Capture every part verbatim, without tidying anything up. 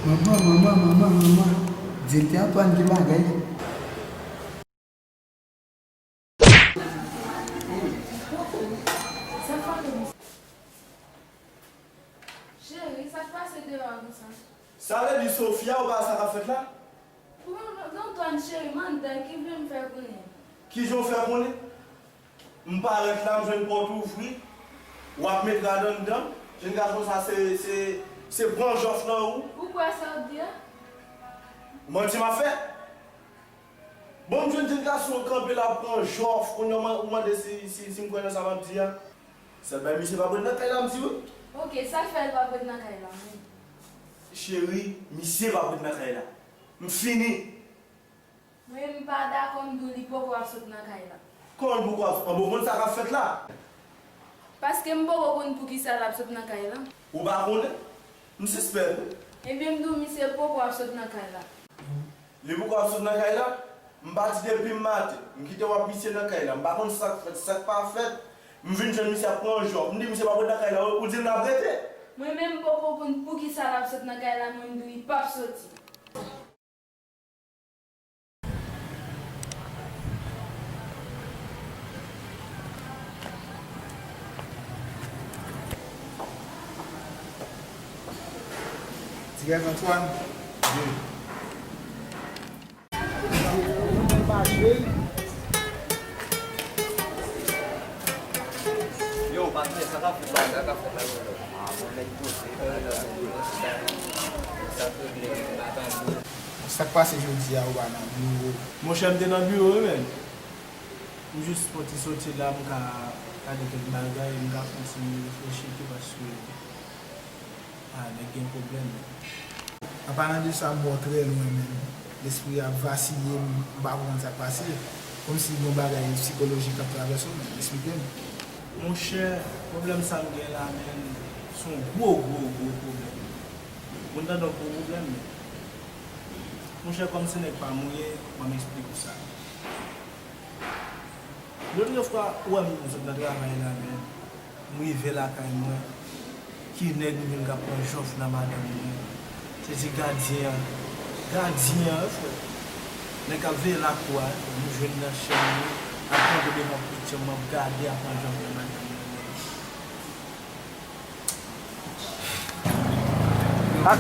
Manman, manman, manman, manman. Direktè Antoine gen bagay. Cheri, sa k pase deyò a konsa? Sa vle di Sofia, ou pa wè sa k ap fèt la? Bon, non, Antoine, cheri, m anndan, ki vle m fè konnen? Kijan w fè konnen? M parèt la, m jwenn pòt ouvri, w ap met rad anndan. Jèn gason sa, se, se, se pran jòf nan ou. Ou kwè sa w di a? Manti m ap fè? Bon, m jwenn jèn gason kanpe la ap pran jòf, kounye a ou mande si, si, si m kwè nan sa m ap di a. Sèl bagay, misye p ap ret nan kay la, m di wi. Oke, sa k fè l p ap ret nan kay la menm? Cheri, misye p ap ret nan kay la. M fini. Mwen, m pa dakò, m di w li poko ap sot nan kay la. Kòman l poko ap sot? Anben, ou konn sa k ap fèt la? Paske m poko konn poukisa l ap sot nan kay la. Ou pa konnen? M sispèk wi. Ebyen, m di w misye poko ap sot nan kay la. Li poko ap sot nan kay la? M pati depi maten. M kite w ap misye nan kay la. M pa konn sa k fèt, sa k pa fèt. M vin jwenn misye ap pran jòf. M di misye p ap ret nan kay la. Ou di l n ap rete. Mwen menm, m poko konn poukisa l ap sot nan kay la, mwen, m di w li p ap soti. Ti gaz Antoine. Yo, patnè, sa k ap fèt la? Sa k ap fèt la, yo? Ah, bon, nèg poze, sa k regle, sa k regle, m pa tande. Sa k pase jodi a, ou pa nan biwo? Monchè, m te nan biwo wi, men m jis fè yon ti soti la, m ka gade kèk bagay, m ka fè yon ti reflechi tou, paske, ah, nèg gen pwoblèm. An palan de sa, m wè w trè lwen, men lespri a ap vasiye, m, m pa konprann sa k pase. Kòmsi gen yon bagay sikolojik k ap travèse w, men esplike m. Monchè, pwoblèm sa m gen la, men se yon gwo, gwo, gwo pwoblèm. Moun tande yon gwo pwoblèm, men. Monchè, kòm se nèg pa m ou ye, ban m eksplike w sa. Lòt fwa, ou wè m sot nan travay la, men m rive lakay mwen, ki nèg m jwenn k ap pran jòf nan madanm mwen. Se ti gadyen an. Gadyen an, wi, frè. Nèg k ap veye lakou a, wi, frè. M jwenn nan chèn li, ap kanpe devan pòt chanm mwen, ap gade, ap pran jòf nan madanm mwen. Ak.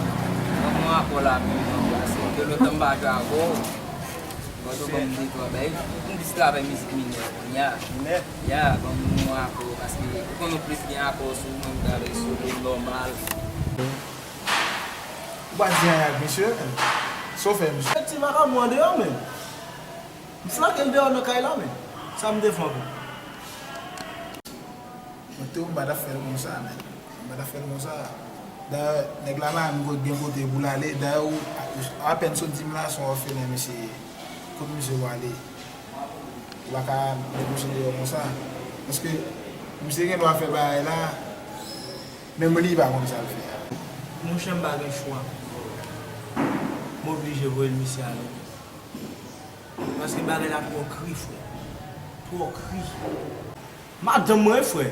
Ban mwen akò la menm, non, paske gen lontan m pa jwe avè w. Bon, nou ban m de twa bay. M plis travay mizik minè kounye a. Minè? Ya, ban m yon akò, paske ou konn ou plis gen akò sou ou, mwen m travay solo, nòmal. Ou pa di anyen ak misye, men. Sa w fè, misye? Ti vakabon an deyò, men. M flanke l deyò nan kay la, men. Sa m te fè ankò? Mwen tou, m pa t ap fè l konsa, men. M pa t ap fè l konsa. Dayè, nèg la pa menm gen kote pou l ale. Dayè, ou, ou apèn sot di m la, se yon òfelen, mesye. Kot misye prale? Ou pa ka met misye deyò konsa. Paske misye gen dwa fè bagay la, menm li pa konn sa l fè a. Monchè, m pa gen chwa. M oblije voye misye ale. Paske bagay la twò kri, frè. Twò kri. Madanm mwen, frè.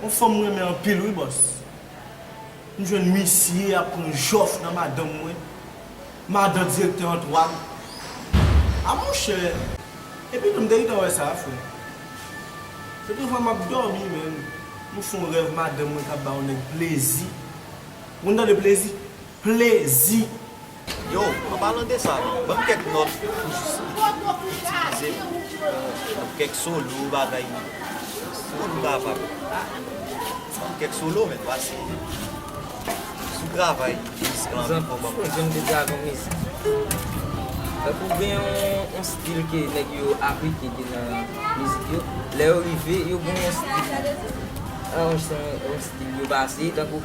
Yon fanm mwen renmen anpil, wi, bòs. M jwenn misye ap pran jòf nan madanm mwen. Madan direktè Antwàn. A, monchè. Epi tou, m te gentan wè sa, frè. Se tou fwa m ap dòmi, men. M fè yon rèv madanm mwen k ap ba yon nèg plezi. Ou konn tande plezi? Plezi. Yo, an palan de sa, ban m kèk nòt pou jis itilize pou kèk solo, bagay. Pou nou kapab. Ban m kèk solo, men, pase sou travay mizik lan, men, bon, bon. Jan m te di avan mizik. Tankou gen yon, yon stil ke nèg yo aplike nan mizik yo. Lè yo rive, yo gen yon stil. Aranj se yon, yon stil yo pase, tankou.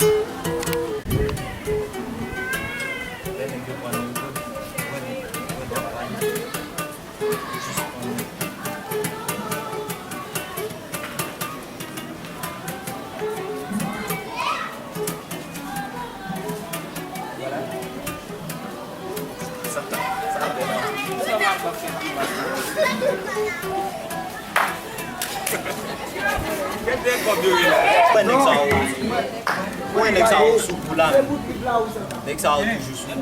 Kèt de kòb yo ye la. Wè nèg sa yo. Wè nèg sa yo sou kou la menm. Nèg sa yo toujou sou kou.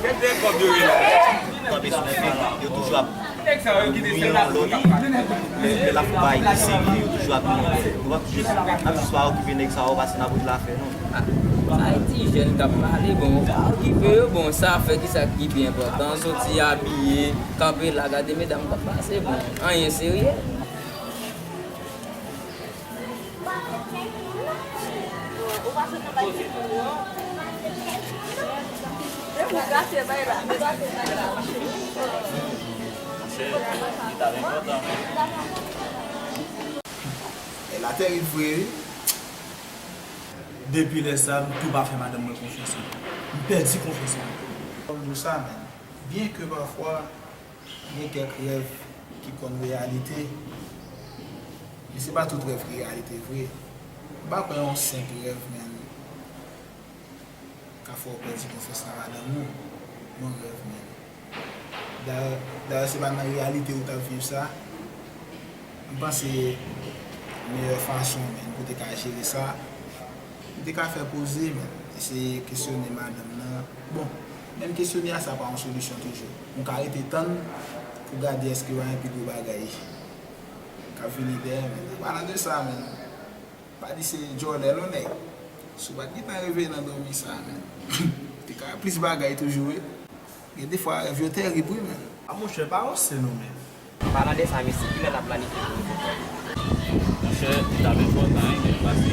Kèt de kòb yo ye la. Kanpe sou kou la. Yo toujou ap nwi youn lòt. Lè, lè l ap fè bagay ki serye, yo toujou ap nwi. Yo p ap jis, n ap jis pa okipe nèg sa yo, pase n ap regle afè nou. Sa e ti jèn k ap pale, bon, pa okipe yo, bon, sa fè ki sa ki pi enpòtan, soti abiye, kanpe la, gade medam k ap pase, bon, anyen serye. Monchè, li t ap enpòtan, men. E la tèrib vre, wi. Depi lè sa, m tou pa fè madanm mwen konfyans ankò. M pèdi konfyans ankò. Kòm nou sa, men. Byen ke pafwa, gen kèk rèv ki konn reyalite, men se pa tout rèv ki reyalite vre. M pa kwè yon senp rèv, men, ka fè w pèdi konfyans nan madanm ou. Yon rèv, men. Dayè, dayè, se pa nan reyalite ou t ap viv sa. M panse meyè fason, men, pou te ka jere sa, ou te ka fè poze, men, eseye kesyone madanm nan. Bon, menm kesyone a, sa pa yon solisyon toujou. Ou ka rete tann pou gade èske pa gen pi gwo bagay k ap vini dèyè, men. An palan de sa, men, pa di se djòlè non, nèg. Si w pa t gentan reve nan dòmi sa, men, te ka plis bagay toujou, wi. Gen defwa rèv yo tèrib, wi, men. A monchè, pa ranse non, men. An palan de sa, mesye, kilè n ap planifye pou nou? Monchè, li t ap enpòtan, wi, men, paske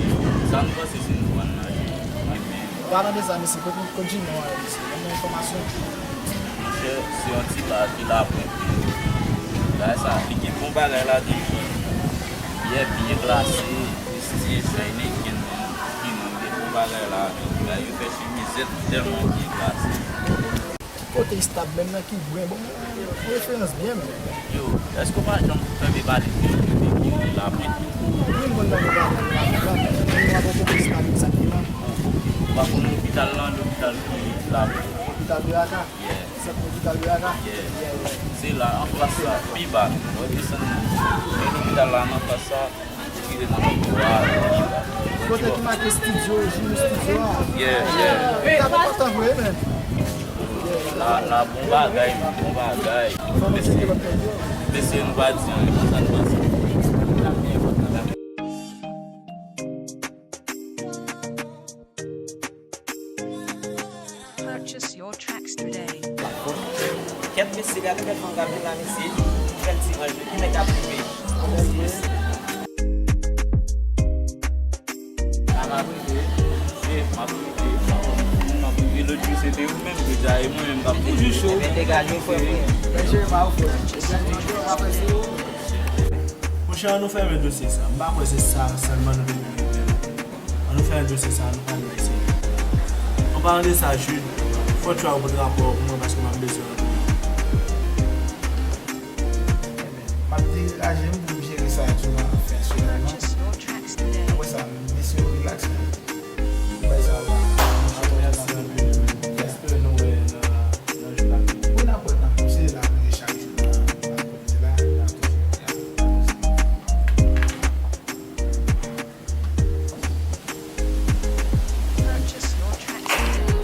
sa nou panse se nou pran nan je, wi, men. An palan de sa, mesye, kote, kote Junior a ye, mesye? Ban mwen enfòmasyon. Monchè, se yon ti bar ki la pwent. Bagay sa, li gen bon bagay ladan l, wi. Biyè byen klase, Prestige, Heineken, men, ki non, gen bon bagay la, men. Bagay yo fè chemizèt tèlman byen klase. Kote estab menm nan ki byen bon, referans byen menm. Yo, èske w pa janm fè m pale de yon kote ki rele Lapwent? Wi, m konn tande pale de Lapwent la, men nou ap kote estab egzakteman. Ou pa konn lopital lan, lopital ki Lapwent? Lopital Beraka? Yeah. Sèt lopital Beraka? Yeah. Yeah, yeah. Se la, anfas la, pi ba, w desann nan. Men lopital la, nan anfas sa, Kote ki make studio, Junior Studio a? Yeah, yeah. Sa pa kontan vre, men. La, la, bon bagay, bon bagay. Mesye, mesye, nou pa di anyen, konsa nou panse. Purchase your tracks today. Kèt mesye, gade kèt fanm k ap vin la, mesye. Fè l ti anj, ki nèg k ap rive. La m ap rive, mesye, m ap rive. M ap rive, lòt jou se te ou menm ki te a, e mwen menm k ap toujou cho. Ebyen, degaje w, frè mwen. Mesye, pa ou, frè. Degaje w, frè, m ap fè se ou. Monchè, ann nou fèmen dosye sa. M pa kwè se sa sèlman nou te vin regle la. Ann nou fèmen dosye sa, nou pral nan eseye. An palan de sa, Jude, fò try ou pote rapò pou mwen paske m ap bezwen anpil. M ap degaje m pou m jere sa durant fen semèn nan. Apre sa, mesye yo relax, men. Bay sa la. Mèsi anpil. Espere nou wè nan, nan jou k ap vini. Wi, n ap wè, n ap, se la nou ye chak jou nan, nan komite la, n ap toujou, n ap toujou. Purchase your tracks today.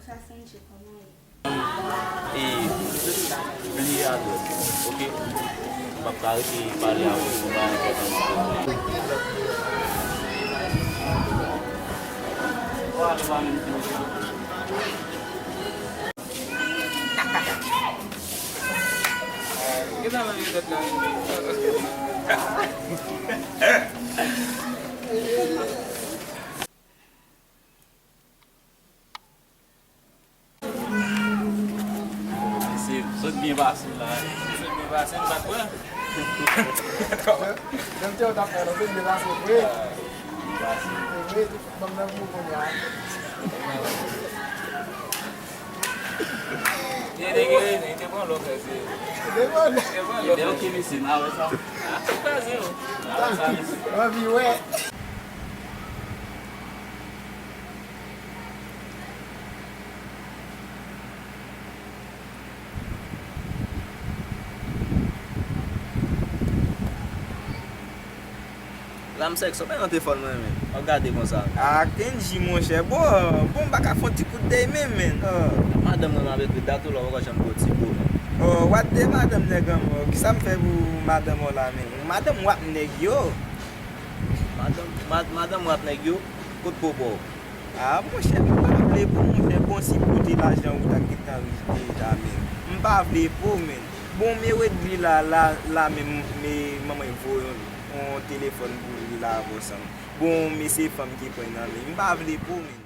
Sa Sanche, kòman ye? E, bliye adrès ou, oke? M p ap ka rete pale avè w sou bagay enpòtan. Mesye, sot byen pase la. Sot byen pase, m pa t wè. Menm te yo t ap fè, nou vin byen pase vre. Vre, tout banm nan gwo kounye a. Te, te gen rezon, te pran lòk, mesye. Te pran lòk. Te pran lòk. Te oke, mesye, n a wè sa. A, tout kraze, yo. N a wè sa, mesye. Anvi wè. Ramsès, sa w pa nan telefòn mwen, men. W ap gade konsa. A, Kenji, monchè. Bon, bon, m pa ka fè yon ti kout dèy menm, men. Ah. Madanm mwen m ap ekri dat ou la, w poko janm ba w ti bo, men. Oh, what the madanm nèg an mò? Kisa m fè pou madanm ou la, men? Madanm w ap nèg yo. Madanm, mad-, madanm w ap nèg yo, kot bobo? Ah, monchè, m pa vle pou monchè, bon, si pote lajan ou ta gentan rich deja, men. M pa vle pou, men. Bon, men ret vle la, la, la, men, men manman voye yon, yon telefòn pou li la avè w sanm. Bon, men se fanm ki pran nan men. M pa vle pou, men.